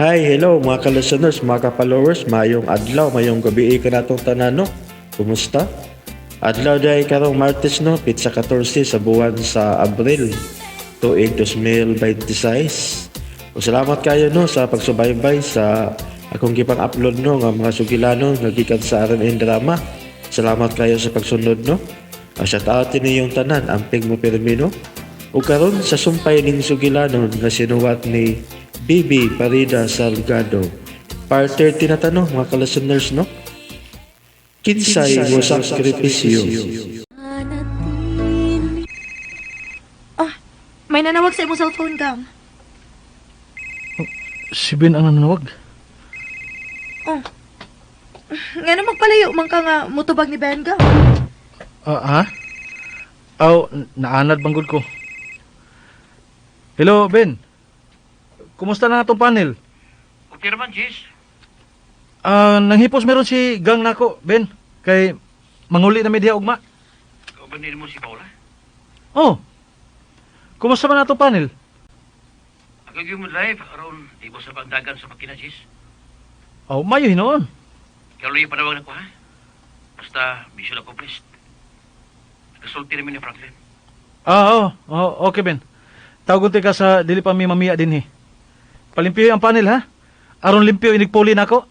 Hi, hello mga ka-listeners, mga ka-followers, mayong adlaw, mayong gabi ka natong tanan, no? Kumusta? Adlaw day karong Martes, no, petsa 14 sa buwan sa Abril, tuig 2026. O salamat kayo, no, sa pagsubaybay sa akong gipang-upload, no, nga mga sugilanon nga gikan sa RNN Drama. Salamat kayo sa pagsunod, no. Shout out din yung tanan, amping mo pirmi, no. O karon sa sumpay ning sugilanon nga sinuwat ni Bibi Parida Salgado. Part 30 na tanong mga ka-listeners, no. Kinsay mo sakripisyo. Ah, may nanawag sa imong cellphone, Gam. Si Ben ang nanawag. Oh. Nga na magpalayo man ka nga mutubag ni Ben, Gam. Ah, ha? Aw, naanad banggod ko. Hello, Ben. Kumusta na atong panel? Okay naman, Jis. Ah, nanghipos meron si gang nako, Ben. Kay manguli na mi diha ugma. Kauban mo si Paula. Oh. Kumusta man atong panel? Ako yung mo drive, aron di mo sa pagdagan sa makina, Jis. Aw, mayo hinuon. Kaya panawag na ko, ha? Basta, mission accomplished. Nakasulti namin ni Franklin. Ah, oh, oh, okay Ben. Tawagon ka sa dili pa mi mamiya dinhi. Palimpyo ang panel ha. Aron limpyo inigpuli nako.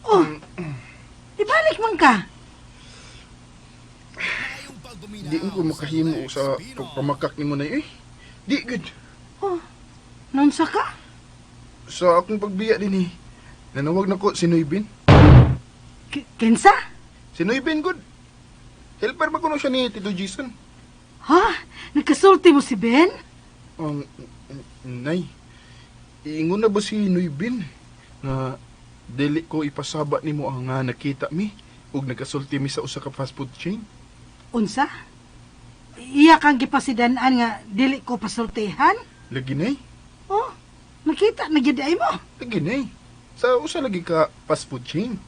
Oh, ibalik man ka. Di ko makahimo sa pagpamakak nimo na eh. Di gud. Oh, nunsa ka? Sa akong pagbiya din eh. Nanawag na ko si Noybin. Kinsa? Si Noybin gud. Helper ba kuno siya ni Tito Jason? Ha? Nagkasulti mo si Ben? Nay, iingon na ba si Noybin na dili ko ipasaba nimo ang nga nakita mi ug nagkasulti mi sa usa ka fast food chain? Unsa? Iya kang gipasidan-an nga dili ko pasultihan? Lagi nay, Oh, nakita na gyud ay mo. lagi nay. Sa usa lagi ka fast food chain.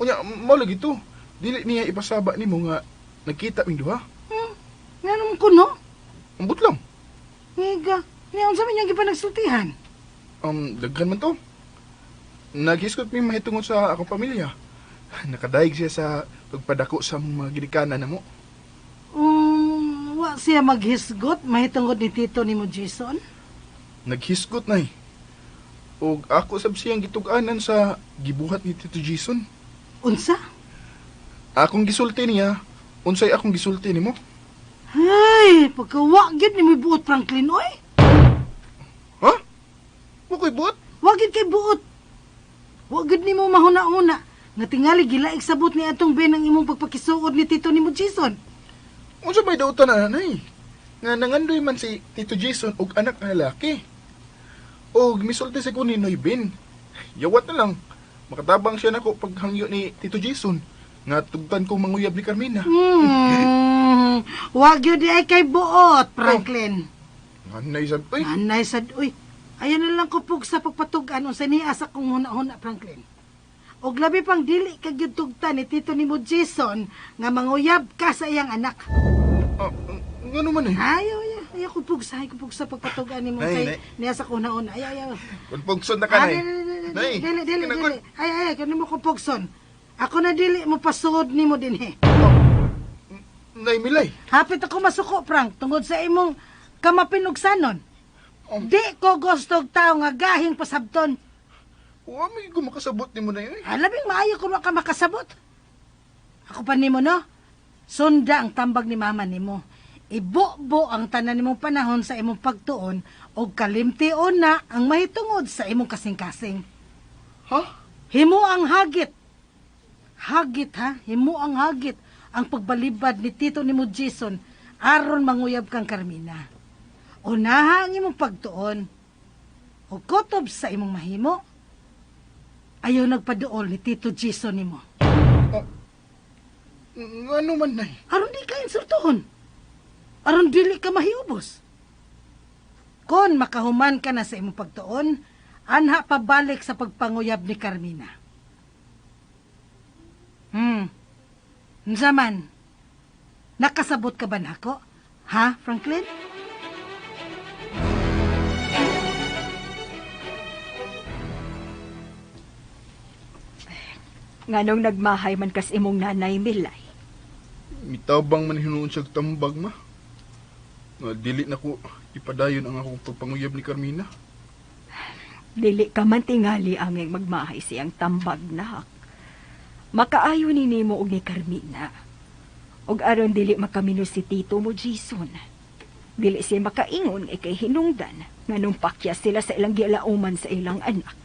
Unya, mao lagi to. Dili niya ipasaba nimo nga nakita ming duha. Nga naman kuno? Ambot lang. Ngiga, niya unsa man niyang gipanagsultihan? Daghan man to. Naghisgot mi mahitungod sa akong pamilya. Nakadaig siya sa pagpadako sa mga ginikanan namo. Wa siya maghisgot mahitungod ni tito nimo Jason? Naghisgot nay. Og ako sab siyang gitug-anan sa gibuhat ni Tito Jason. Unsa? Akong gisulti niya, unsay akong gisulti nimo? Ay, pagkawa gyud nimo buot Franklin oy. Ha? Wa ko'y buot? Wa gyud kay buot. Wa gyud nimo mahuna-huna nga tingali gilaig sabot ni atong Ben ang imong pagpakisuod ni tito nimo Jason. Unsa may dautan na nay? Nga nangandoy man si Tito Jason og anak nga lalaki. Og misulti sa ko ni Noy Ben. Yawat na lang. Makatabang siya nako paghangyo ni Tito Jason. Nga tugtan ko manguyab ni Carmina. Wa gyud di ay kay buot, Franklin. Nganay sad oy. Anay sad uy. Ayan na lang kupog sa pagpatug-an unsa niya sa kong huna-huna, Franklin. Og labi pang dili ka gyud tugtan ni tito nimo Jason nga manguyab ka sa iyang anak. Ah, ngano man eh. Ayaw, ayaw, ayaw kupog sa, ayaw kupog sa pagpatug-an nimo Nay, say nay. niya sa kong huna-huna. Ayaw, ayaw. Kung pugson na ka Ah, nay. dili, dili, Nay, dili, dili, kinakon. dili. Ay, ay, kung nimo kupogson. Ako na dili mo pasuod nimo dinhi. Nay Milay. Hapit ako masuko, Frank, tungod sa imong kamapinugsanon. Di ko gusto og tao nga gahing pasabton. Wa may gumakasabot nimo na eh. Ah, labing maayo kung wa ka makasabot. Ako pa nimo, no? Sunda ang tambag ni mama nimo. Ibubo ang tanan nimong panahon sa imong pagtuon o kalimtion na ang mahitungod sa imong kasing-kasing. Ha? Himo ang hagit. Hagit ha, himo ang hagit ang pagbalibad ni tito nimo Jason aron manguyab kang Carmina. Unaha ang imong pagtuon. O kutob sa imong mahimo. Ayaw nagpaduol ni Tito Jason nimo. Ngano man nay? Aron di ka insultuhon. Aron dili ka mahiubos. Kon makahuman ka na sa imong pagtuon, anha pabalik sa pagpanguyab ni Carmina. Unsa man? Nakasabot ka ba nako? Ha, Franklin? Nganong nagmahay man kas imong nanay Milay. Mitabang man hinuon siya tambag, ma. Nga dili na ko ipadayon ang akong pagpanguyab ni Carmina. Dili ka man tingali angay magmahay siyang tambag, nak. Makaayo ni nimo og ni Carmina. Og aron dili makamino si tito mo, Jason. Dili siya makaingon ikay hinungdan nganong pakya sila sa ilang gialauman sa ilang anak.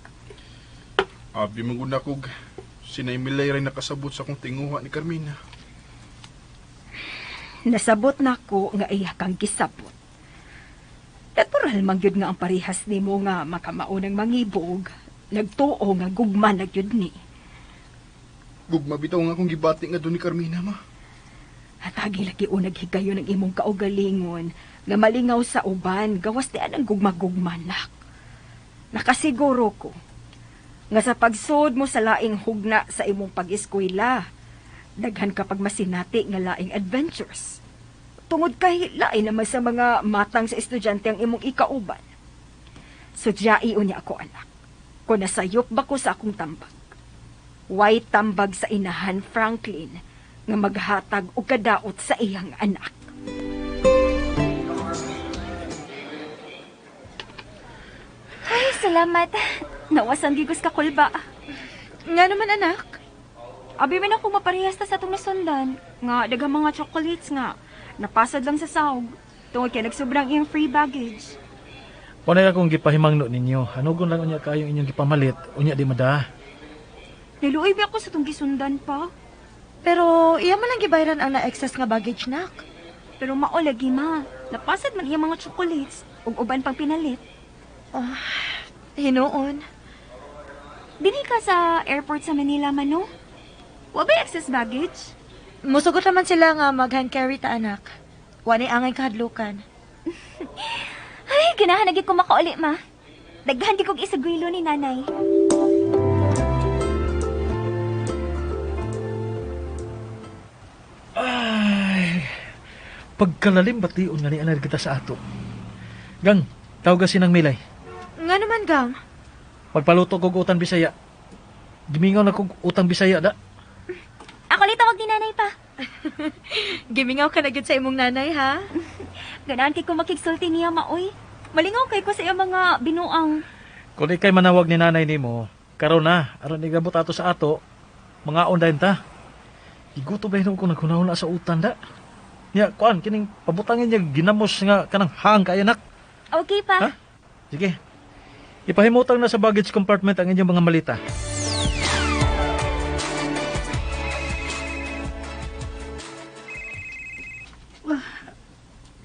Abi man gud nakog sinay Milay ray nakasabot sa akong tinguha ni Carmina. Nasabot nako nga iya kang gisabot. Natural man gyud nga ang parehas nimo nga makamaunang mangibog, nagtuo nga gugma na gyud ni. Gugma bitaw nga akong gibati nga doon ni Carmina, ma. Hatagi lagi o naghigayon ang imong kaugalingon nga malingaw sa uban, gawas di anang gugma-gugma, nak. Nakasiguro ko nga sa pagsod mo sa laing hugna sa imong pag-eskwela, daghan ka pag masinati nga laing adventures. Tungod kay lain naman sa mga matang sa estudyante ang imong ikauban. Sudyai unya ako, anak. Kung nasayop ba ko sa akong tambag. Way tambag sa inahan, Franklin, nga maghatag og kadaot sa iyang anak. Ay, salamat. Nawasan gigos ka kulba. Nga naman, anak. Abi man ako maparehas ta sa atong nasundan. Nga, daghang mga chocolates nga. Napasad lang sa sahog. Tungod kay nagsobrang iyang free baggage. Punay akong gipahimangno ninyo. Hanugon lang unya kaayong inyong gipamalit, unya di mada. Niluoy ba ako sa itong gisundan pa? Pero iya man lang gibayran ang na-excess nga baggage, nak. Pero mao lagi ma. Napasad man iyang mga chocolates ug uban pang pinalit. Oh, hinuon. Dili ka sa airport sa Manila man, no? Wa ba excess baggage? Musugot naman sila nga mag-hand carry ta, anak. Wa ni angay kahadlukan. Ay, ganahan na gyud ko makauli, ma. Daghan gyud kog isugwilo ni nanay. Ay, pagkalalim bation nga ni anar kita sa ato. Gang, tawag sinang Milay. Nga naman, Gang. Magpaluto kog utang Bisaya. Gimingaw na kog utang Bisaya da. Ako li tawag ni nanay pa. Gimingaw ka na gyud sa imong nanay, ha? Ganahan kay ko makigsulti niya, maoy. Malingaw kay ko sa iyang mga binuang. Kung ikay manawag ni nanay nimo, karon na, aron igabot ato sa ato, mga dayon ta. Iguto ba hinuon ko naghunahuna sa utan da? Nya, kuan kining pabutangin niya ginamos nga kanang hang kay anak. Okay pa. Ha? Sige. Ipahimutang na sa baggage compartment ang inyong mga malita.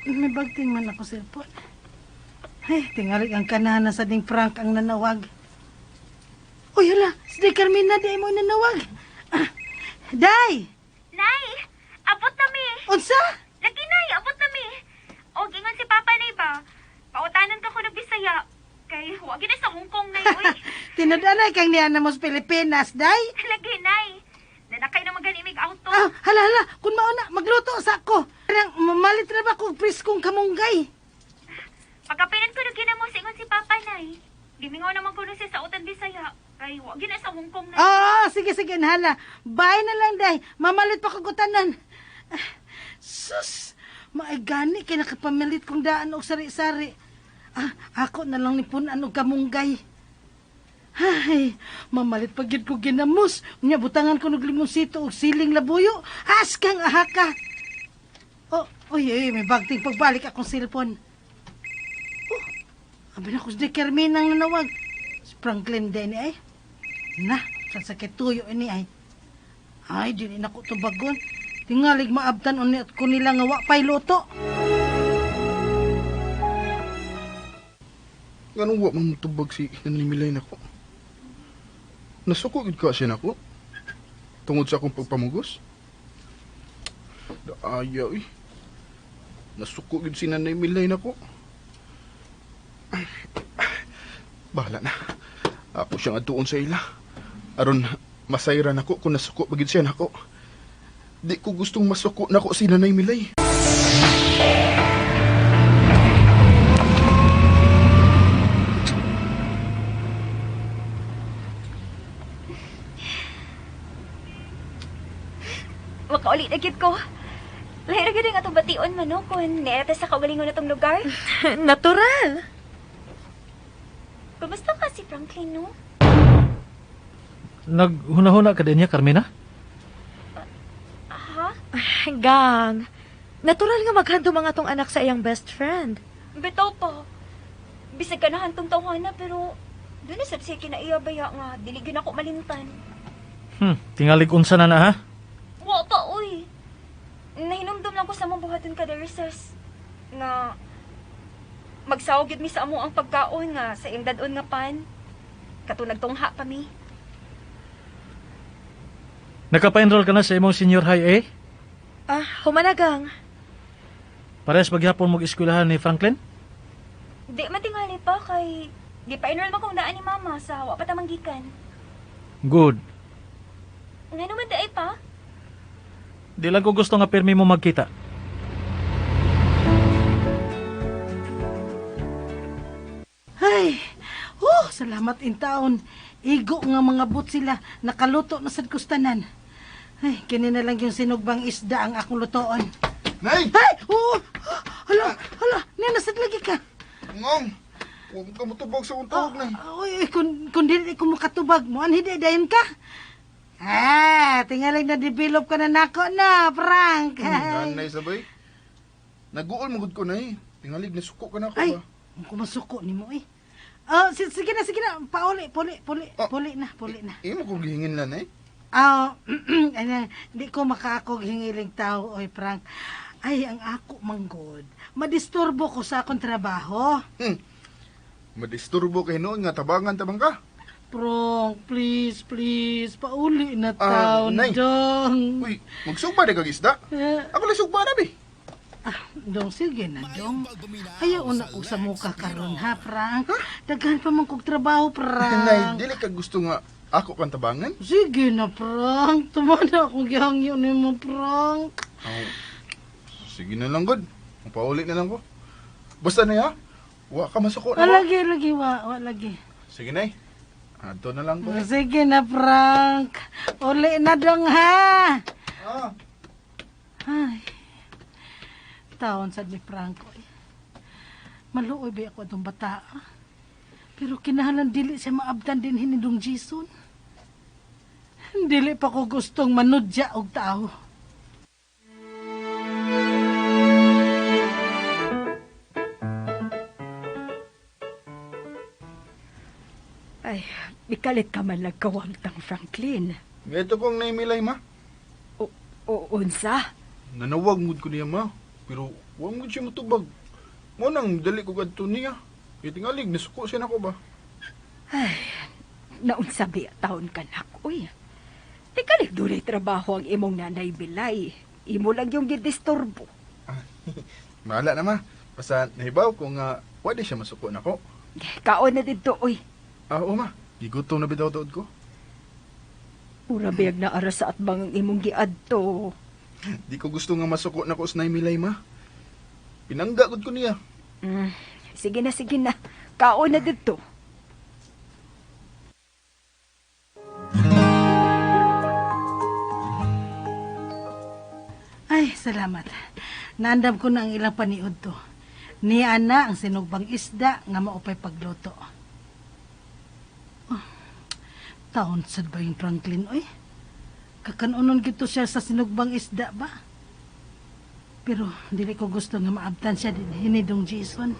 May bagting man ako cellphone. Ay, tingali ang kanana sa ding Frank ang nanawag. Uy, hala, si Day Carmina di mo nanawag. Ah, Day! Nay, abot na mi. Unsa? Lagi, Nay, abot na mi. O, gingon si Papa, Nay ba? Pautanan ka ko ng Bisaya. Kay, huwag na sa Hong Kong, Nay, uy. Tinud-anay kang niya na mo sa Pilipinas, Day? Lagi, Nay. Nanakay na maganimig auto. Ah, hala, hala, kung mauna, magluto sa ako. Parang mamalit na ba kung preskong kamunggay? Pagkapinan ko na ginamos, ingon si Papa, Nay. Gimingaw naman ko siya sa utan Bisaya. Kay, huwag na sa Hong Kong, Nay. Oo, sige, sige, hala. Bye na lang, Day. Mamalit pa kagutanan. Ah, sus, maigani kay nakapamilit kong daan og sari-sari. Ah, ako na lang ni punan og kamunggay. Ay, mamalit pa gyud ko ginamos. Unya butangan ko og limonsito og siling labuyo. Askang ahaka. Oh, oy, oy, may bagting pagbalik akong cellphone. Oh, abi na ko si Carmina ang nanawag. Si Franklin din ay. Na, sa sakit tuyo ini ay. Ay, di na ko tubagon. Tingalig maabtan ulit ko nila nga wa pa'y luto. Nganong wa man motubag si Nanay Milay nako? Nasuko gid ka siya nako. Tungod sa akong pagpamugos. Daaya eh. Nasuko gid si Nanay Milay nako. Bahala na. Ako siyang atuon sa ila. Aron masayra nako kung nasuko pa gid siya nako. Di ko gustong masuko nako si Nanay Milay. Mauli na gyud ko. Lahi ra gyud ang atong bation man no kun nieta sa kaugalingon natong lugar. Natural. Kumusta ka si Franklin no? Naghuna-huna ka din niya, Carmina? Ha? Gang. Natural nga maghandom ang atong anak sa iyang best friend. Bitaw pa. Bisag ganahan tong tawhana pero doon na sab siya kinaiya baya nga dili gyud ako malimtan. Tingalig unsa na na ha? Wa pa oy. Nahinumdum lang ko sa among buhaton kada recess. Nga magsawag gyud mi sa amo ang pagkaon nga sa iyang dad-on nga pan. Kato nagtungha pa mi. Nakapa-enroll ka na sa imong senior high eh? Ah, humanagang. Parehas paghapon mo eskwelahan ni Franklin? Di man tingali pa kay di pa enroll man kong daan ni mama sa wa pa tamang gikan. Good. Ngano man daay pa? Di lang ko gusto nga pirmi mo magkita. Ay, oh, salamat in taon. Igo nga mga but sila, nakaluto na sad kustanan. Ay, kini na lang yung sinugbang isda ang akong lutoon. Nay! Ay, oo! Hala, hala, niya nasad lagi ka. Ngong! Huwag ka mutubag sa akong tawag, Nay. Oy, oy, kung dili ko makatubag mo, anhi di dayon ka? Ah, tingaling na develop ka na nako na, Frank. Nanay sabay. Naguol magud ko, Nay. Tingalig nasuko ka na ako Ay, ba? ang kumasuko ni mo eh. Oh, sige na, sige na. Pauli, puli, puli, Oh. puli na, puli na. Imo kong gihingin lang, Nay. Ah, ano, hindi ko makaakog hingiling tao, oy Frank. Ay, ang ako manggod. Madisturbo ko sa akong trabaho. Madisturbo kay noon nga tabangan tabang ka. Prong, please, please, pauli na Ah, taon, Nay. dong. Uy, magsugba di kag isda. Eh, Ako lang sugba na, bi. ah, dong, sige na, dong. Ayaw na ko sa mukha karon ha, Frank? Daghan pa man kog trabaho, Nay, Frank. dili ka gusto nga ako kang tabangan? Sige na, Frank. Tumana akong gihangyo nimo, Frank. Oh, sige na lang, god. Pauli na lang ko. Basta na ya, wa ka masuko Ah, na. lagi, lagi, wa lagi. Sige nay. Adto na lang ko. Sige na, Frank. Uli na dong, ha? Ah. Ay. Taon sad ni Franco. Eh. Maluoy ba ako atong bata? ah. Pero kinahanglan dili siya maabdan din hinindong Jason. Dili pa ko gustong manudya og tao. Ay, mikalit ka man nagkawamtang Franklin. Ito kong naimilay, ma. O, unsa? Nanawag mood ko niya, ma. Pero wa mood siya matubag. Mo nang dali ko kadto niya. Kay tingalig nasuko siya nako ba. Ay, naunsa biya taon ka nak, uy. Tikalig dunay trabaho ang imong nanay Bilay. Imo lang yung gidisturbo. Mahala na, ma. Basta nahibaw ko nga wa di siya masuko nako. Kaon na didto, uy. Ah, oo, ma. Gigutom na bitaw taod ko. Pura biyag na aras sa atbang ang imong giadto. Di ko gusto nga masuko nako sa Naimilay, ma. Pinangga gud ko niya. Sige na, sige na. Kaon na didto. Ay, salamat. Naandam ko na ang ilang paniod to. Niya na ang sinugbang isda nga maupay pagluto. Oh, taon sad ba yung Franklin, oy? Kakanunon gito siya sa sinugbang isda ba? Pero dili ko gusto nga maabtan siya din hinidong Jason.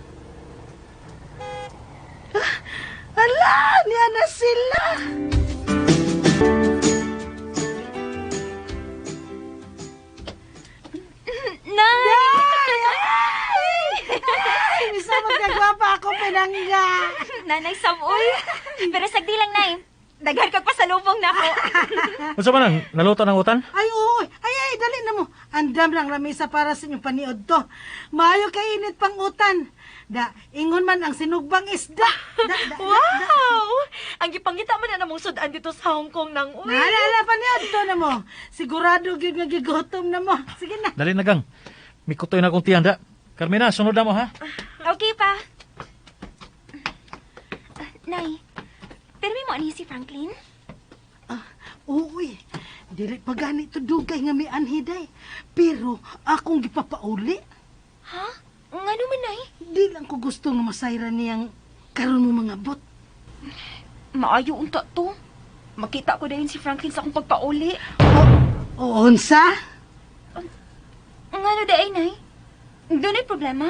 Ah, ala, niya na sila! Nay! Ay, misa magkagwapa ako pinangga. Nanay Sam, uy. Pero sagdi lang, Nay. Daghan kag pasalubong na ako. Unsa man ang naluto ng utan? Ay, oo. Ay, ay, dali na mo. Andam lang lamesa para sa inyong paniod to. Maayo kay init pang utan. Da, ingon man ang sinugbang isda. Da, da, da, da. Wow! Ang gipangita man na namong sudan dito sa Hong Kong nang uy. Nala, ala, paniod to na mo. Sigurado gyud nga gigutom na mo. Sige na. Dali na gang. Mikutoy na akong tiyanda. Carmina, sunod na mo ha. Okay pa. Nay, pero may mo ani si Franklin? Ah, uy. Dili pa gani to dugay nga mianhi day. Pero akong gipapauli. Ha? Ngano man, Nay? Di lang ko gusto nga masayra niyang karon mo mga bot. Maayo unta to. Makita ko dayon si Franklin sa akong pagpauli. O, unsa? Ngano di ay, Nay? Dunay problema?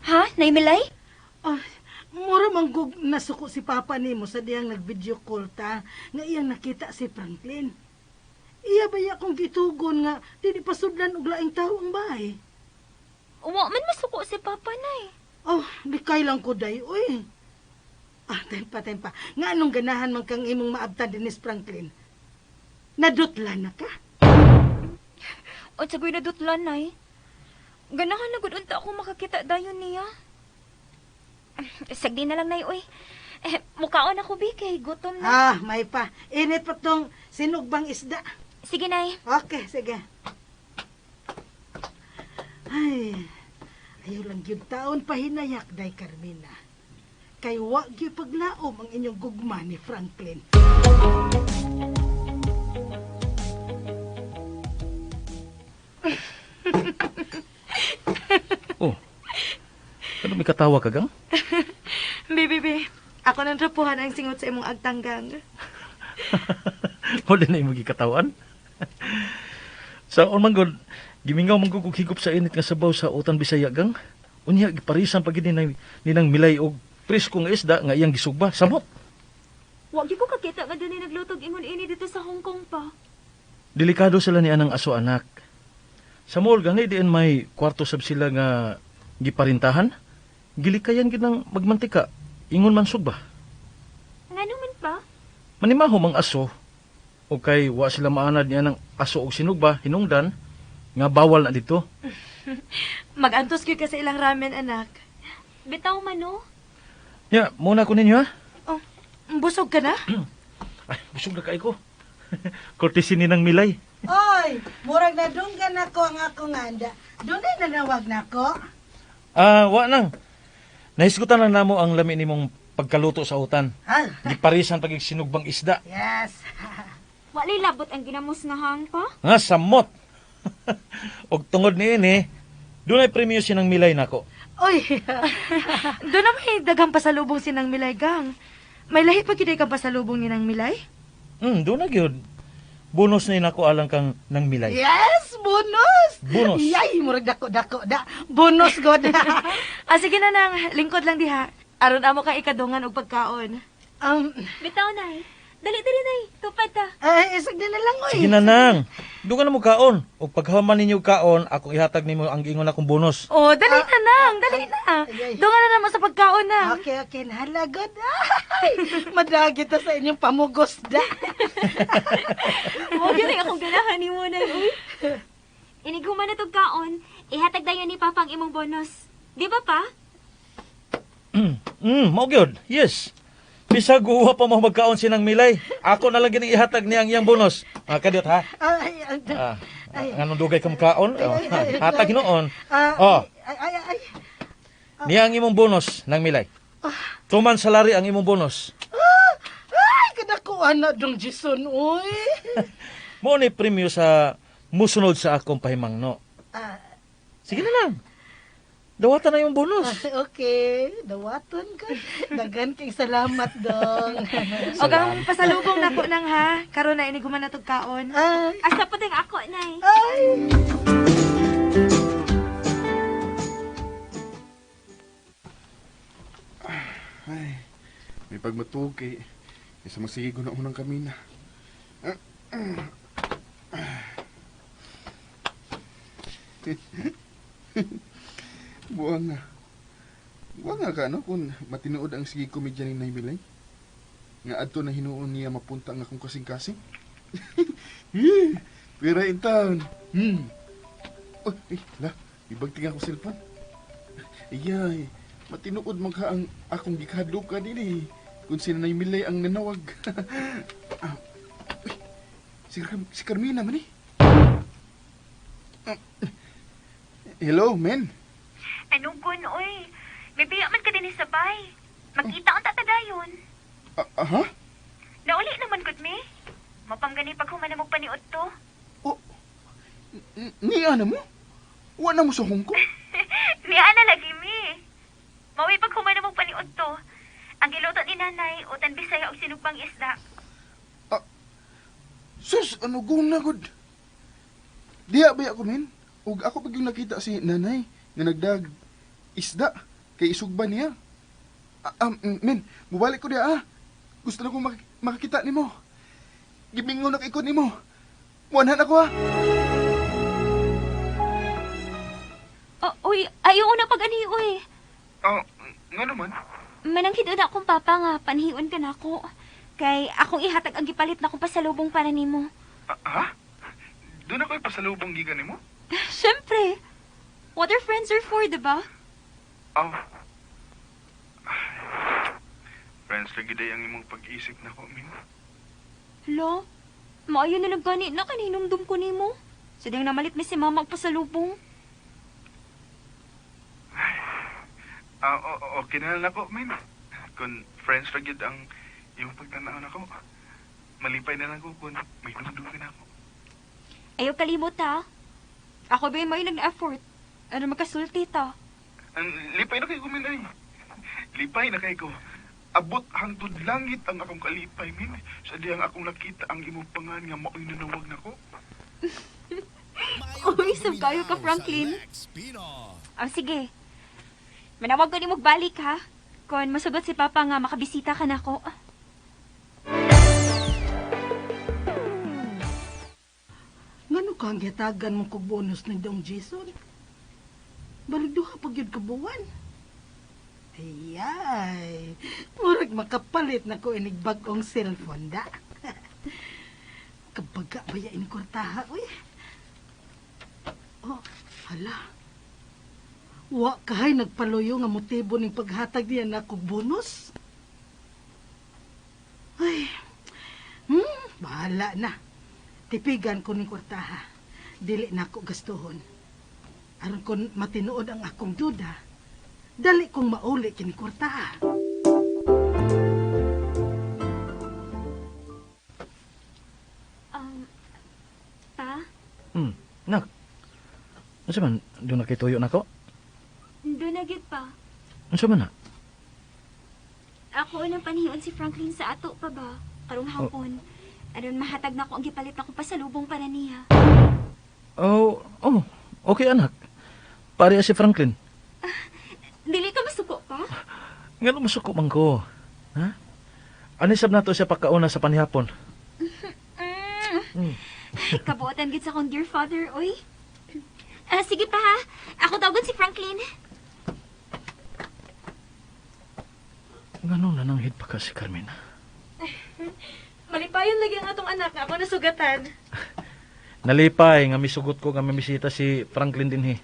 Ha, Nay Milay? Oh, mura manggug nasuko si Papa nimo sa diyang nag-video call ta nga iyang nakita si Franklin. Iya ba iya akong gitugon nga dili pa sudlan og laing tawo ang bahay? Wa man masuko si Papa, Nay. Oh, likay lang ko day, uy. Ah, tempa, tempa. Nga anong ganahan man kang imong maabtan dinis Franklin? Nadutlan na ka? Unsa goy nadutlan, Nay? Ganahan na gud unta ako makakita dayon niya. Sagdi na lang, Nay, uy. Eh, mukaon ako, bi, kay gutom na. Ah, may pa. Init pa tong sinugbang isda. Sige, Nay. Okay, sige. Ay, ayaw lang gyud taon pahinayak, day Carmina. Kay wa gyud paglaom ang inyong gugma ni Franklin. Oh. Ano may katawa ka gang? Bi, bi, bi. Ako nang rapuhan ang singot sa imong agtanggang. Wala na imong gikatawan. Sa on man gud, gimingaw man gud og higop sa init nga sabaw sa utan Bisaya gang. Unya giparisan pa gid ni ninang Milay og presko nga isda nga iyang gisugba. Samot. Wa gyud ko kakita nga dunay naglutog ingon ini dito sa Hong Kong pa. Delikado sila ni anang aso anak. Sa mall gani diin may kwarto sab sila nga giparintahan. Gilikayan gid nang magmantika. Ingon man sugba. Ngano man pa? Manimaho mang aso. O kay wa sila maanad niya ng aso og sinugba, hinungdan, nga bawal na dito. Magantos gyud ka sa ilang ramen, anak. Bitaw man no. Ya, muna ko ninyo ha. Oh, busog ka na? Ay, busog na kay ko. Kortesi ni ng Milay. Oy, murag nadunggan ako ang akong anda. Dunay nanawag nako. Ah, wa nang. Nahisgutan lang namo ang lami nimong pagkaluto sa utan. Ah, Giparisan pag sinugbang isda. yes. Walay labot ang ginamos nga hang pa. Nga samot. Og tungod niini, dunay premyo sinang Milay nako. Oy, Doon na may daghang pasalubong si Nang Milay, gang. May lahi pa gyud kang pasalubong ni Nang Milay? Doon na gyud. Bonus na nako alang kang nang Milay. yes, bonus. Bonus. Yay, murag dako-dako da. Bonus god. Ah, sige na nang, lingkod lang diha. Aron amo kang ikadungan og pagkaon. Bitaw, Nay. Dali, dali, Nay. Tupad ta. Ay, isag na lang oy. Sige na nang. Doon ka na mo kaon. Og paghaman ninyo kaon, ako ihatag nimo ang giingon akong bonus. Oh, dali na nang, dali na. Ay, ay. Doon ka na naman sa pagkaon na. Okay, okay. Nahalagod. Ay, madagi ta sa inyong pamugos da. Mo gyud akong ganahan nimo, Nay. Uy. Inig human na tog kaon, ihatag dayon ni Papa ang imong bonus. Di ba pa? Mao gyud. Yes. Bisag uwa pa mo magkaon sinang Milay. Ako na lang gining ihatag niya ang iyang bonus. Ah, kadiyot ha. Ay, ay, Ah, Ay. nganong dugay ka kaon? Oh, Ay, ay, ay. hatag hinuon. ah, Oh. ay, ay, ay. Niya ang imong bonus nang Milay. Tuman salary ang imong bonus. Ay, kadakuan na dong Jason, uy. Mo ni premyo sa musunod sa akong pahimangno. Ah, Sige na lang. Dawatan na yung bonus. okay, dawaton ko. Daghan kay salamat dong. Og ang pasalubong nako nang ha. Karon na inig human na tog kaon. Ay, Asa pa ding ako, Nay. ay. Ay, may pagmatuog kay isa magsige ko na unang kamina. Buang nga. Buang nga ka, no? Kung matinuod ang sige komedya ni Nay Milay. Nga adto na hinuon niya mapunta ang akong kasing-kasing. Pira in town. Oh, eh, la, ibagting ako cellphone. Iyay, matinuod man ka ang akong gikahadlok ka din eh. Kung si Nanay Milay ang nanawag. Ah, uy, si Carmina man eh. Ah, hello, men. Anong gun, oy? May biya man ka din sa bay. Makita ang tatadayon. Ah, aha? Nauli naman gud mi. Mapanggani pag human na mo paniod to. Oh, niya na mo? Wa na mo sa Hong Kong? Niya na lagi mi. Mawi pag human na mo paniod to. Ang giluto ni nanay, utan bisaya og sinugpang isda. Sus, ano guna gud? Diya ba ako men? Ug ako pag yung nakita si nanay nga nagdag isda kay isugba niya. Men, mubalik ko diya ah. Gusto na kong makakita nimo. Gimingaw na kay ko nimo. Muanhan ako ah. Oh, uy, ayaw na pag ani uy. Oh, nga naman. Mananghid na akong papa nga panhiun ka na ako. Kay akong ihatag ang gipalit na akong pasalubong para nimo. Ha? Doon ako ipasalubong gikan nimo? Siyempre. What are friends are for, diba? Oh. Friends, lagi day ang imong pag-isip na ko, min. Hala, maayo na lang gani na kaninumdum ko nimo. So diyang namalit mi si mama og pasalubong. Okay na lang ako, min. Kung friends ra gyud ang imong pagtanaw nako, malipay na lang ko kung may numdum ka nako. Ayaw kalimot ha. Ako ba yung may nag-effort? Ano magkasulti ta? Ang lipay na kay ko, min ay. Lipay na kay ko. Abot hangtod langit ang akong kalipay, min. Sa diyang akong nakita ang imong pangan nga mao'y nanawag nako. Uy, sab kayo ka, Franklin. Sige. Manawag ko ni balik ha. Kon masugot si Papa nga makabisita ka nako. Ngano ka ang gihatagan mong kog bonus ng Dong Jason? Balik duha pag yun kabuwan. Ayay, murag makapalit na ko inig bag-ong cellphone da. Kabaga ba ya ini kwartaha, uy? Oh, hala. Wa kahay nagpaluyo nga motibo ning paghatag niya na kog bonus. Ay, bahala na. Tipigan ko ning kwartaha. Dili na ako gastuhon. Aron kon matinuod ang akong duda, dali kong mauli kini kwartaha. Pa, Nak. Unsa man doon nakituyo nako? doon na gyud pa. Unsa man na? Ako unang panhiun si Franklin sa ato pa ba? Karong hapon. Aron mahatag na ko ang gipalit na ko pasalubong para niya. Oh, okay anak. Pareha si Franklin. Dili ka masuko pa? Ngano masuko man ko? Ha? Anisab nato siya pagkauna sa panihapon. Kabuotan gid sa akong dear father, oy. Sige pa ha. Ako tawagon si Franklin. Ngano nananghid pa ka si Carmen? Malipayon lagi ang atong anak nga ako nasugatan. Nalipay nga misugot ko nga mamisita si Franklin dinhi.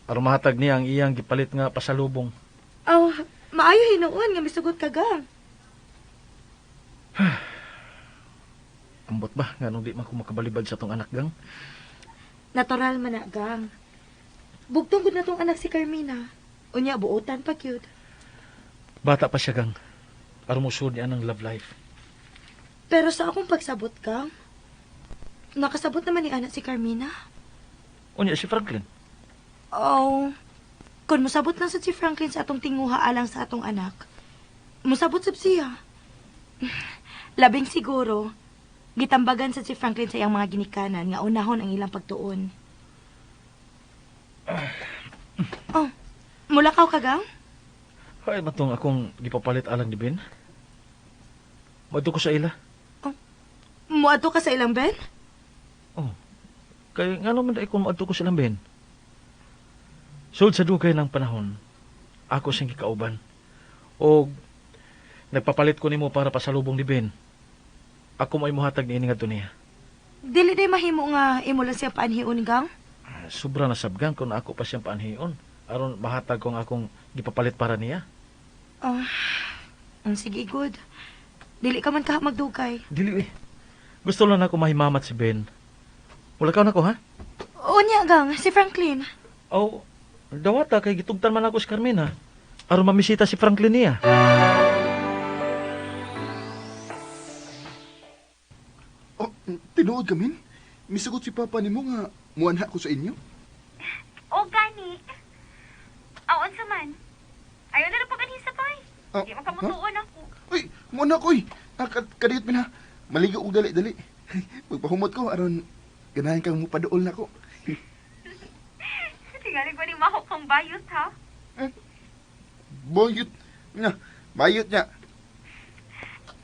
Aron mahatag niya ang iyang gipalit nga pasalubong. Oh, maayo hinuon nga misugot ka gang. Ambot ba nganong di man ko makabalibad sa tong anak gang? Natural man na gang. Bugtong gud na tong anak si Carmina. Unya buotan pa cute. Bata pa siya gang. Aron mosud niya ng love life. Pero sa akong pagsabot gang, nakasabot naman ni anak si Carmina. Unya si Franklin. Oh, kung mosabot lang sad si Franklin sa atong tinguha alang sa atong anak, mosabot sab siya. Labing siguro, gitambagan sad si Franklin sa iyang mga ginikanan nga unahon ang ilang pagtuon. Oh, mulakaw ka gang? Ay, matong akong gipapalit alang ni Ben. Moadto ko sa ila. Oh, muadto ka sa ilang Ben? Oh, kay ngano man dai kung moadto ko sa ilang Ben? Sulod sa dugay ng panahon, ako siyang gikauban. O nagpapalit ko nimo para pasalubong ni Ben. Ako may muhatag niini ngadto niya. Dili day mahimo nga imo lang siya paanhion gang? Sobra na sabgang kung ako pa siyang paanhion. Aron mahatag ko ang akong gipapalit para niya. Oh, sige, good. Dili ka man ka magdugay. Dili eh. Gusto lang ako mahimamat si Ben. Wala ka na ko, ha? Unya, gang. Si Franklin. Oh, dawata kay gitugtan man ako si Carmina. Aron mamisita si Franklin niya. Tinuod ka, Min? Misugot si Papa nimo nga muanha ko sa inyo? O gani. Aw, unsa man. Ayaw na lang pag-anhi sa bay. Ah, Di man kamutuon ako. Uy, muanha ko, uy. Ah, kadiyot, Min, ha? Maligo og dali-dali. Magpahumot ko, aron ganahan kang mupaduol na ko. Tingali ko ni mahok kang bayot, ha? Bayot. Nga, bayot niya.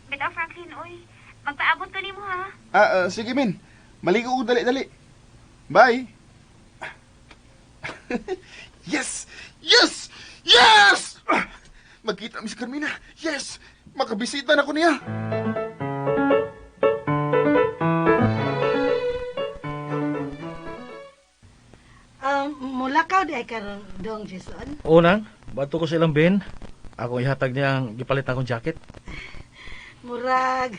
Bitaw, Franklin, oy. Magpaabot ko nimo, ha? Ah, sige, Min. Maligo og dali-dali. Bye. Yes! Yes! Yes! Ah, magkita mi si Carmina. Yes! Makabisita na ko niya. Mulakaw di ay karon dong Jason. Unang, bato ko sa ilang bin. Akong ihatag niya ang gipalit akong jacket. Murag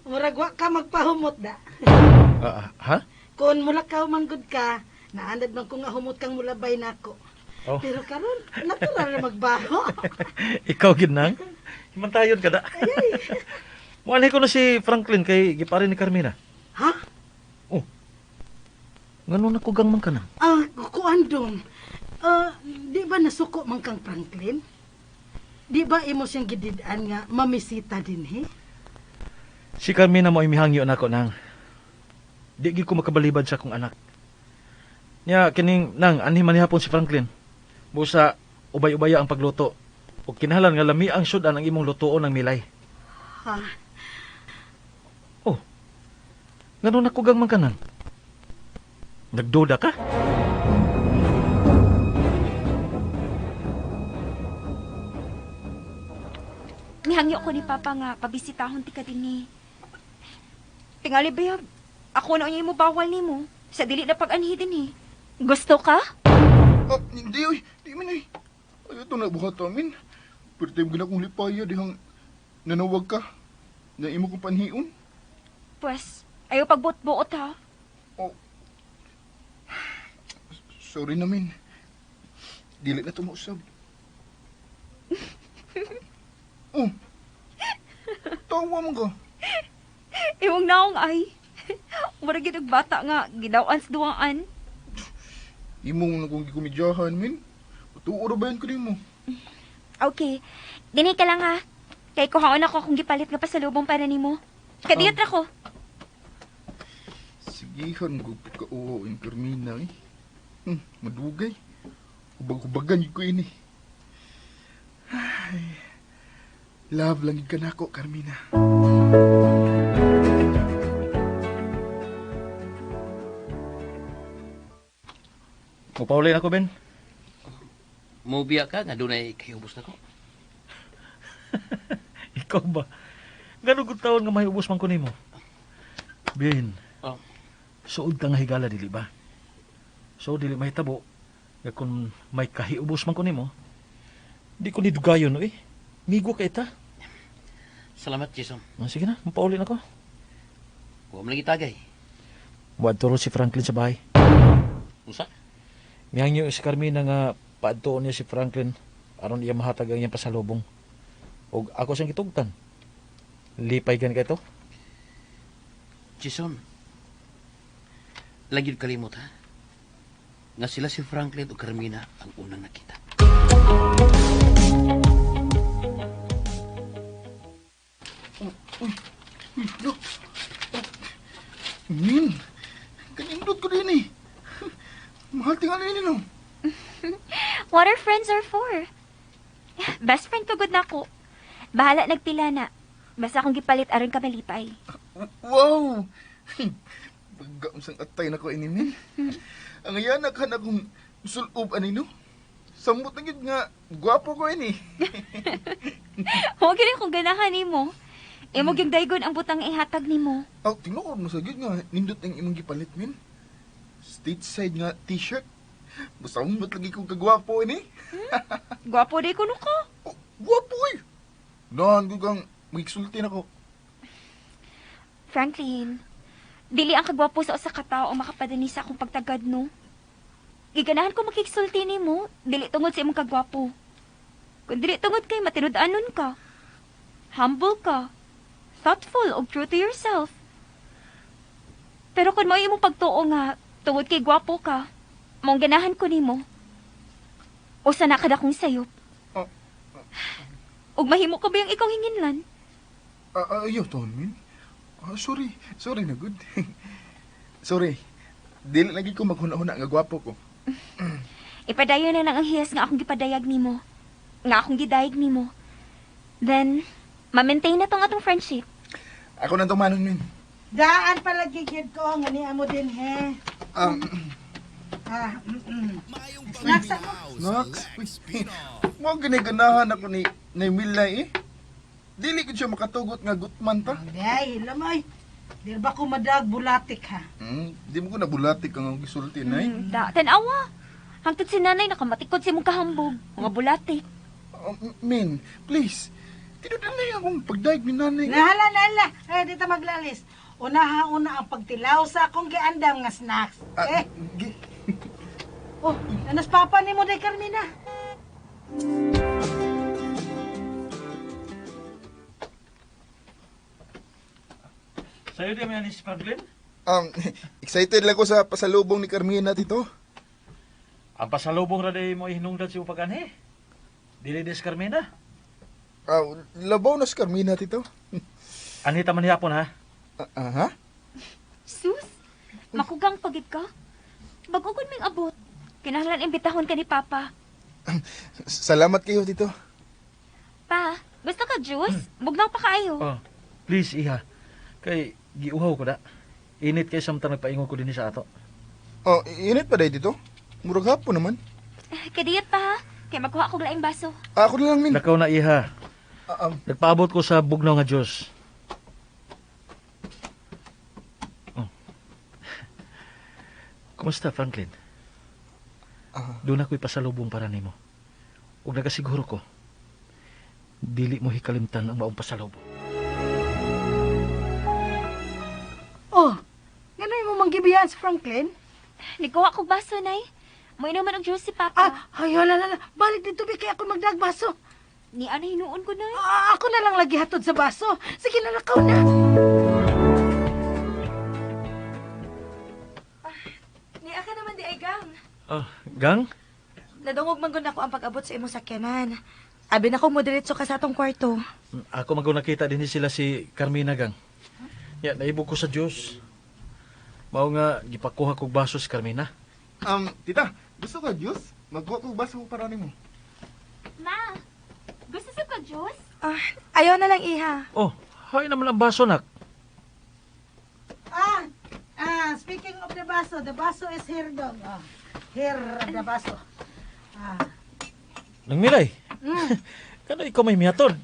murag wa ka magpahumot da. Ah, ah, ha? Kung mulakaw man gud ka, naanad man ko nga humot kang mulabay nako. Oh. Pero karon natural na magbaho. Ikaw gid nang. Himantayon ka da. Muanhi ko na si Franklin kay giparin ni Carmina. Ha? Oh. Ngano na kugang man ka nang? Ah, kuan dong. Ah, di ba nasuko man kang Franklin? Di ba imo siyang gidid-an nga mamisita dinhi? Si Carmina mo ay mihangyo nako nang. Di gid ko makabalibad sa akong anak. Nya kining nang anhi man hapon si Franklin. Busa ubay-ubaya ang pagluto. Ug kinahanglan nga lami ang sudan ang imong lutoon ng milay. Ha? Oh. Ngano na kugang man ka nang? Nagduda ka? Mihangyo ko ni Papa nga pabisitahon ti ka dinhi. Tingali bayab, ako na unya mo bawal nimo. Sa dili na pag-anhi dinhi. Gusto ka? Ah, hindi, uy. Di man, uy. Ay, ito na buhat amin. Pero tayo gina kong lipaya dihang nanawag ka. Na imo kong panhiun. Pwes, ayaw pagbuot-buot ha. Oh. Sorry na, Min. Dili na tumausab. Oh. Tawa mo ka. Imong naong ay. Mura gid og bata nga gidaw-an sa duwaan. Imong na kong gikomedyahan, Min. Tuo ra ba yan ko nimo? Okay. Dinhi ka lang ha. Kay kuhaon ako akong gipalit nga pasalubong para nimo. Kadiyot ra ko. Sigihan ko pagka-uho in Carmina, eh. Madugay. Hubag-hubagan yun ko ini. Ay, love lang yun ka nako, Carmina. Mupauli na ko, Ben. Mubiya ka nga dunay kahiubos na ko. Ikaw ba? Gano'n gud taon nga mahiubos man ko nimo? Ben. Oh. Suod ka nga higala dili ba? So dili mahitabo nga kung may kahiubos man ko nimo, di ko ni dugayon oy. Migo ka ita. Salamat, Jason. Ah, sige na, mapauli na ko. Huwag mo lagi tagay. Muadto ron si Franklin sa bahay. Unsa? Mihangyo si Carmina nga paadtoon niya si Franklin aron iya mahatag ang iyang pasalubong. Og ako siyang gitugtan. Lipay gan kay to. Jason, lagi kalimot ha? Nga sila si Franklin o Carmina ang unang nakita. Uy, uy, look. Oh, Min, kanindot ko din eh. Mahal tingali ni no. What are friends are for? Best friend ko gud nako. Bahala nagpila na. Basta akong gipalit aron ka malipay. Wow! Pagkausang atay na ko ini, Min. Ang iyan na ka na kung sulob ani no. Samot na gid nga, gwapo ko ini. Huwag gid kung ganahan nimo. Imo gyud daygon ang butang ihatag nimo. Aw, tinuod mo sa gid nga nindot ang imong gipalit, Min. Stateside nga t-shirt. Basta mo lagi kong kagwapo ini. Gwapo di kuno ka. Oh, gwapo eh. Nahan ko kang magsulti na ko. Franklin, dili ang kagwapo sa usa ka tawo ang makapadani sa akong pagtagad no. Giganahan ko makigsulti nimo, dili tungod sa imong kagwapo. Kun dili tungod kay matinud-anon ka. Humble ka. Thoughtful ug true to yourself. Pero kung mao imong pagtuo nga tungod kay gwapo ka, maong ganahan ko nimo. Usa na kada kong sayop. Ah. Ug mahimo ko ba yung ikaw hinginlan? Ayaw taon, Min. Sorry. Sorry na good. Sorry. Dili lagi ko maghuna-huna nga gwapo ko. Ipadayon na lang ang hiyas nga akong gipadayag nimo. Nga akong gidayeg nimo. Then, ma-maintain na tong atong friendship. Ako nang tumanon, Min. Daan pala gigid ko nga niya mo din he. Ah, Snacks ako. Snacks? Uy, mo giniganahan ako ni Milay eh. Dili ko siya makatugot nga gutman ta. Ay, lamay. Di ba ko madag bulatik ha? Di mo ko nabulatik ang gisulti, Nay. Da, tanawa. Hangtod si nanay nakamatikod si mong kahambog. Mga bulatik. Min, please. Tinudan na akong pagdaig ni nanay. Nahala, nahala. Ay, di ta maglalis. Unaha una ang pagtilaw sa akong giandam nga snacks. Ah, Eh, oh, nanas papa ni mo day Carmina. Sa'yo di may si Franklin? Excited lang ko sa pasalubong ni Carmina, tito. Ang pasalubong ra day mo ihinungdan si upaganhi. Dili des Carmina. Labaw na si Carmina, tito. Anita man hapon ha. Aha. Sus, makugang pagid ka. Bago kun ming abot. Kinahanglan imbitahon ka ni Papa. Salamat kayo, tito. Pa, gusto ka juice? Bugnaw pa kaayo. Oh, please iha. Kay giuhaw ko da. Init kay samtang nagpaingon ko dinhi sa ato. Oh, init pa day dito. Murag hapon naman. Kadiyot pa ha. Kay magkuha kog laing baso. Ako na lang, Min. Lakaw na iha. Nagpaabot ko sa bugnaw nga Diyos. Oh. Kumusta, Franklin? Doon ako'y pasalubong para nimo. Ug nagasiguro ko, dili mo hikalimtan ang maong pasalubong. Oh, ngano mo manggibiyaan si Franklin? Nagkuha kog baso, Nay. Moinom man og juice si Papa. Ah, ay, wala, wala. Balik dito, bi, kaya ako magdagbaso. Ni ano hinuon ko, Nay? Ah, ako na lang lagi hatod sa baso. Sige na, lakaw na. Niya ka naman di ay gang. Oh, gang? Nadungog man gud nako ang pag-abot sa imong sakyanan. Abi na ko mo diretso ka sa atong kwarto. Ako man nakita din sila si Carmina, gang. Ya, naibog ko sa Diyos. Mao nga gipakuha kog baso si Carmina. Tita, gusto ka juice? Magkuha ko baso para nimo. Ma, gusto sa ka juice? Ah, ayaw na lang iha. Oh, hay naman ang baso nak. Ah, speaking of the baso is here dong. Oh, here the baso. Ah, Nang milay. Kano ikaw may mihatod?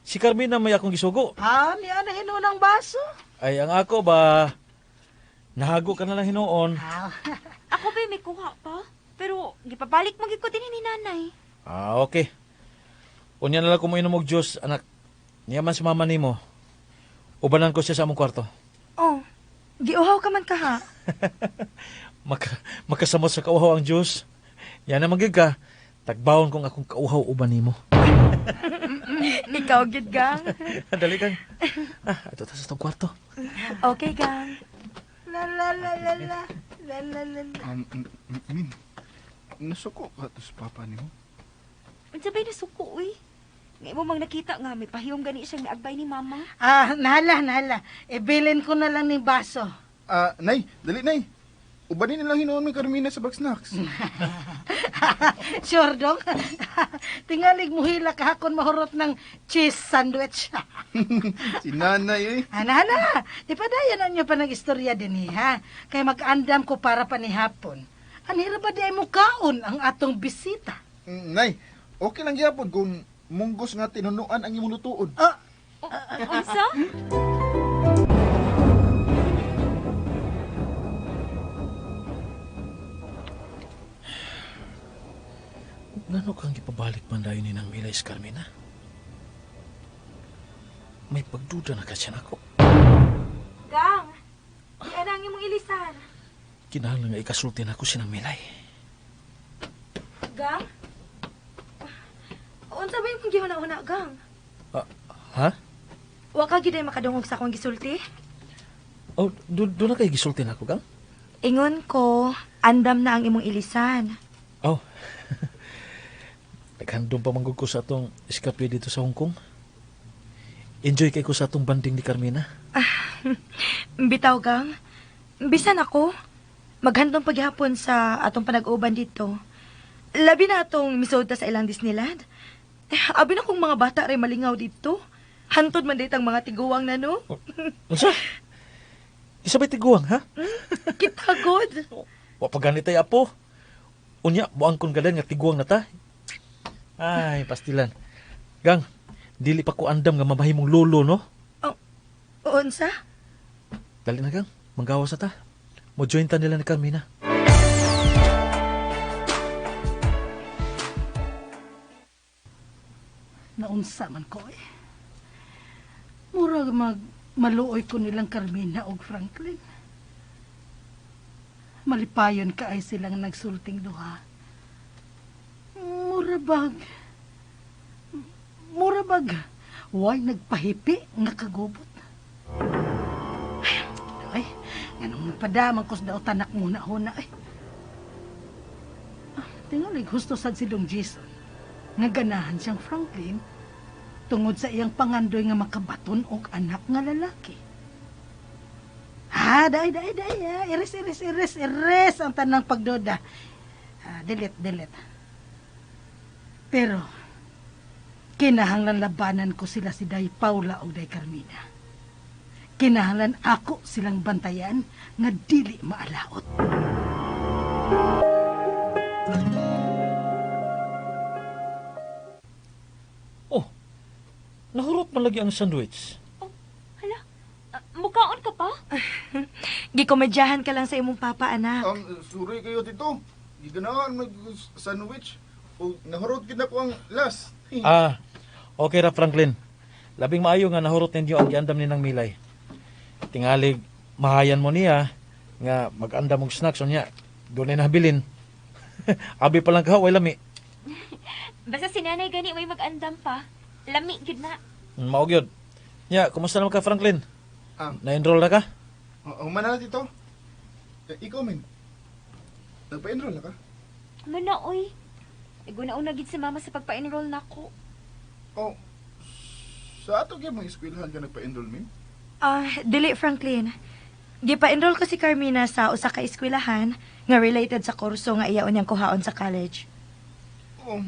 Si Carmina may akong gisugo. ah niya na hinunang baso. Ay, ang ako ba, nahago ka na lang hinuon. Ah, Ako ba may kuha pa? Pero gipabalik mo gid ko din ni nanay. Ah, okay. Unya na lang kumuinom og juice, anak. Niya man si mama nimo. Ubanan ko siya sa among kwarto. Oh, giuhaw ka man ka ha. Makasamot sa kauhaw ang juice. Yan na magyud ka. Tagbawon kong akong kauhaw uban nimo. Ikaw gid gang. Dali kang. Ah, ato ta sa itong kwarto. Okay, gang. la la la la la. La la la la. Min, nasuko ka to sa papa nimo. Unsa bay nasuko uy? Ngay mo mang nakita nga may pahiyom gani siyang miagbay ni mama. Ah, nahala, nahala. Ibilin ko na lang ni baso. Ah, Nay, dali, Nay. Ubanin na lang hinuon ni Carmina sa bag snacks. Sure dong. Tingalig mo hila kahakon mahurot ng cheese sandwich. Si nanay eh. Ana, ana. Ipadayon na niyo pa ng istorya din eh, ha? Kay mag-andam ko para panihapon. Anhira ba di ay mukaon ang atong bisita? Nay, okay lang gyapon kung munggos nga tinunuan ang imong lutuon. Ah, Unsa? Ngano kang gipabalik man dayon ni nang Milay si Carmina? May pagduda na ka siya nako. Gang, di anang imong ilisan. Kinahanglan nga ikasulti nako si nang Milay. Gang? Unsa ba imong gihuna-huna, gang? Ah, ha? Wa ka gid ay makadungog sa akong gisulti? Oh, do na kay gisulti na ako, Gang? Ingon ko, andam na ang imong ilisan. Oh. Naghandom pa manggug ko sa atong escape dito sa Hong Kong. Enjoy kay ko sa atong banding ni Carmina. Bitaw, Gang. Bisan ako, maghandom paghapon sa atong panag-uban dito. Labi na atong misod ta sa ilang Disneyland. Eh, abi na kong mga bata ray malingaw dito. Hantod man ditang mga tiguang na, no? Unsa? Isa ba'y tiguang, ha? Kita, God. Wa pa ganit ay apo. Unya, buang kon galan nga tiguang na ta. Ay, pastilan. Gang, dili pa ko andam nga mamahimong lolo, no? Unsa? Dali na, Gang. Manggawas na ta. Mo-join ta nila ni Carmina. Naunsa man ko eh. Murag mag maluoy ko nilang Carmina og Franklin. Malipayon ka ay silang nagsulting duha. Mura bag, way nagpahipi nga kagubot. Ay, nganong nagpadamang ko sa daotan muna huna ay. Ah, tingali gusto sad si Dong Jason nga ganahan siyang Franklin tungod sa iyang pangandoy nga makabaton og anak nga lalaki. Ha, day, day, day. Ha. Iris, iris, iris, iris ang tanang pagduda. Ah, delete, delete. Pero, kinahanglan labanan ko sila si Day Paula o Day Carmina. Kinahanglan ako silang bantayan nga dili maalaot. Oh, nahurot man lagi ang sandwich. Hala, mukaon ka pa? Gikomedyahan ka lang sa imong papa, anak. Sorry kayo, Tito. Giganahan mag sandwich. O nahurot gid na ko ang last. Ah, okay ra Franklin. Labing maayo nga nahurot ninyo ang giandam ni nang Milay. Tingalig mahayan mo niya nga mag-andam og snacks unya. Doon na nabilin. Abi pa lang ka, way lami. Basta si nanay gani may mag-andam pa. Lami gid na. Mao gyud. Nya, kumusta naman ka Franklin? Ah. Na-enroll na ka? Human na, Tito. Eh, ikaw, men. Nagpa-enroll na ka? Mana oy. Naguna-una gid si mama sa pagpa-enroll nako. Oh, sa ato gyud mong eskwelahan ka nagpa-enroll, men? Ah, dili Franklin. Gipa-enroll ko si Carmina sa usa ka eskwelahan nga related sa kurso nga iya unyang kuhaon sa college. Oh,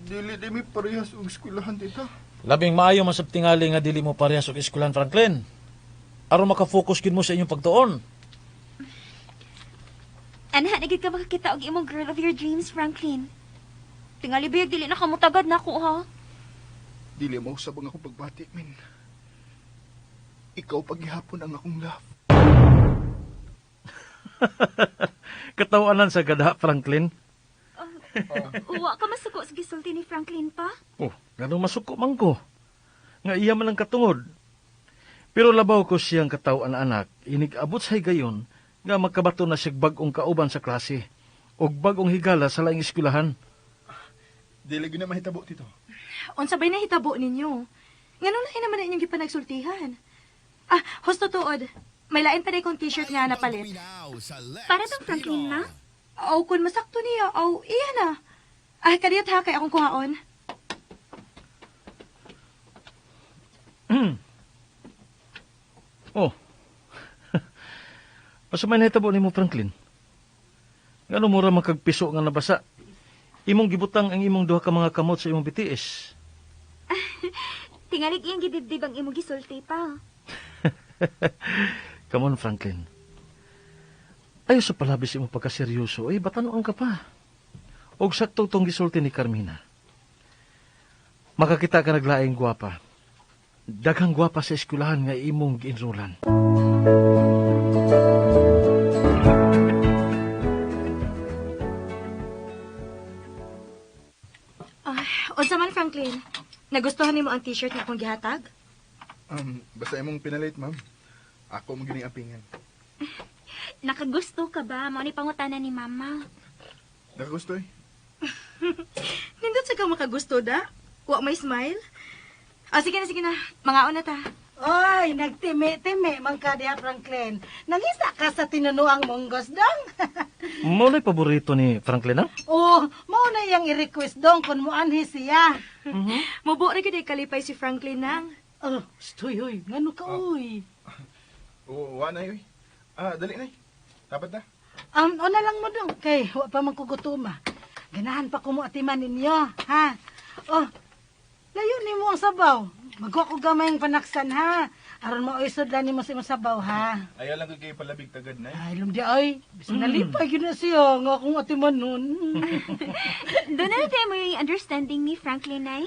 dili di mi parehas og eskwelahan, Tita. Labing maayo man sab tingali nga dili mo parehas og eskwelahan Franklin. Aron maka-focus gid mo sa inyong pagtuon. Ana, na gid ka makakita og imong girl of your dreams, Franklin. Tingali biyag dili na kamutagad nako ha. Dili mo usab ang akong pagbati, men. Ikaw paghihapon ang akong love. Katawanan sa gada, Franklin. Uwa ka masuko sa gisulti ni Franklin pa. Oh, ganong masuko man ko. Nga iya man ang katungod. Pero labaw ko siyang katawan anak, inig-abot sa higayon, nga magkabato na siyag bag-ong kauban sa klase, og bag-ong higala sa laing eskwelahan. Dili gyud na mahitabo, Tito. Unsa bay nahitabo ninyo? Nganong lahi naman na inyong gipanagsultihan? Ah, husto tuod. May lain pa kong t-shirt nga napalit. Para tong Franklin na? Aw, kun masakto niya, aw, iya na. Ah, kadiyot ha, kay akong kuhaon. Oh. Asa may nahitabo nimo Franklin? Ngano mura man kag piso nga nabasa? Imong gibutang ang imong duha ka mga kamot sa imong BTS. Tingalig iyang gidibdib ang imong gisulti pa. Come on, Franklin. Ayo sa palabis imong pagkaseryoso, eh, batanuan ka pa. Og sakto tong gisulti ni Carmina. Makakita ka naglaing gwapa. Daghang gwapa sa eskwelahan nga imong gienrollan. Ah, unsa man Franklin? Nagustuhan nimo ang t-shirt nga akong gihatag? Basta imong pinalit, ma'am. Ako mo gining apingan. Nakagusto ka ba? Mao ni pangutana ni mama. Nakagusto eh. Nindot sa ka makagusto da? Wa may smile? Ah, sige na, sige na. Mangaon na ta. Oy, nagtimi-timi man ka diha, Franklin. Nangisa ka sa tinunuang munggos dong. Mao na'y paborito ni Franklin, ha? Oh, mao na iyang i-request dong kung muanhi siya. Mubo ra gyud ay kalipay si Franklin nang. Oh, stoy, oy, ngano ka, oy. Oo, wa na oy. Ah, dali nay. Dapat na. Una lang mo dong, kay wa pa man kugutuma. Ganahan pa ko mo atiman ninyo, ha? Oh, layo nimo ang sabaw. Magwa ko gamay ang panaksan, ha? Aron maoysod lang nimo sa imong sabaw, ha? Ayaw lang ko kayo palabig tagad nay. Ay, lumdi, ay. Bisan nalipay gyud na siya nga akong atiman nun. Doon na tayo mo yung understanding ni Franklin, Nay.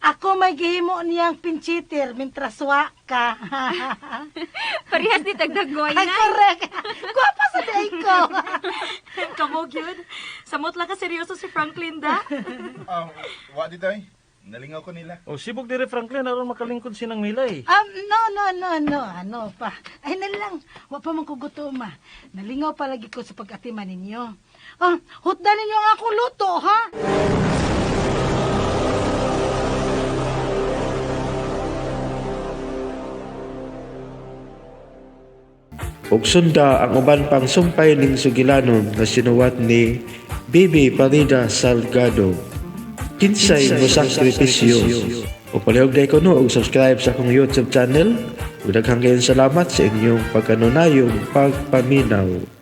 Ako may gihimo niyang pinchitir mintras wa ka. Parehas ni Tagdagoy, Ay, Nay. correct. Gwapa sa day ko. Kamo gyud. Samot lang ka seryoso si Franklin da. Ah, wa di tay. Nalingaw ko nila. O sibog dire Franklin aron makalingkod sinang Milay. No, no, no, no. Ano pa? Ay, na lang. Wa pa man ko gutoma. Nalingaw palagi ko sa pag-atiman ninyo. Ah, hutdan ninyo ang akong luto, ha? Ug sunda ang uban pang sumpay ning sugilanon nga sinuwat ni Bibi Parida Salgado. Kinsay mo sakripisyo. O palihog day ko no og subscribe sa akong YouTube channel. Ug daghang kayong salamat sa inyong pagkanunayong pagpaminaw.